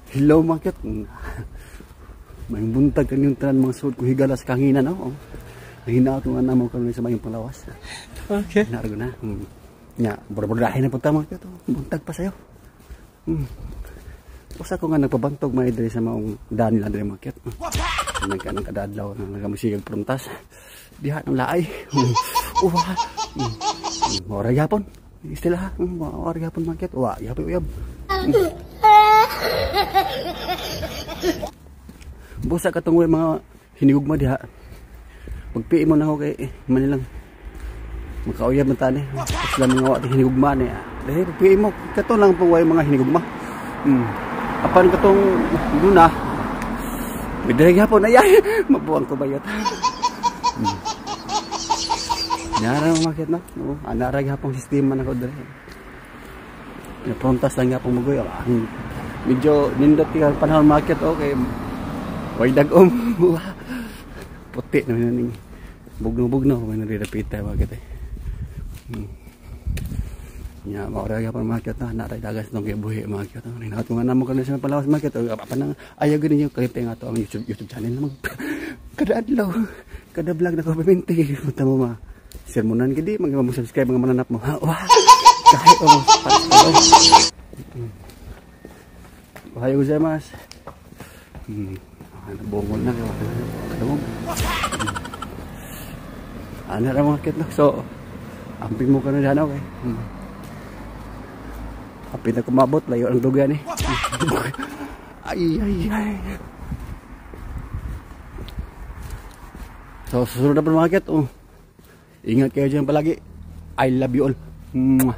Hello, mga kyot. May buntag kanyong tanan, mga sud kung higala sa kanginan, no? Oh. Ang hinaot nga namo karon sa mayong panglawas. Okay. Nargo na. Nya, borbordahin na punta, mga kyot. Oh. Buntag pa sayo. Usa ko nga nagpabantog may diri sa maong daan nila diri, mga kyot. Nagkanang kadadlaw na nagamusigag pruntas. Diha ng laay. Uwa. Ora gyapon. Istila ha. Ora gyapon, mga kyot. Wa, gyapon uyab. Busa katong mga hinigugma diha. Pagpi mo na ako kay manilang makauyab man tani. Sila mga wa hinigugma ni. Dahil pagpi mo kato lang po way mga hinigugma. Apan katong luna. Pwede gyapon ay ay mabuang ko bayot. Nara mga kyot, no? Oo, anara gyapon sistema na ko diri. Prontas lang gyapon magoy. Ang medyo nindot kay panahon, mga kyot, okay. Way dagom. Puti naman ning bugno-bugno may narirapita, mga kyot eh. Nya maura gyapon, mga kyot, na naray dagas nung buhi, mga kyot. Hinaot ko nga namo karon sa palawas, mga kyot. Apa nang ayaw gani niyo kalipay nga to ang YouTube channel na mag kada adlaw, kada vlog na ko paminti. Punta mo ma sermonan gidi mag mo subscribe mga mananap mo. Wah. Kahit oh, Ohayo gozaimasu. Bungol na kayo. Kadungog. Ano ra, mga kyot, no? So, amping mo ka na dyan, okay. Apit na kumabot, layo ang dugan eh. Ay, ay, ay. So, susunod na po, mga kyot. Oh. Ingat kayo dyan palagi. I love you all. Mwah.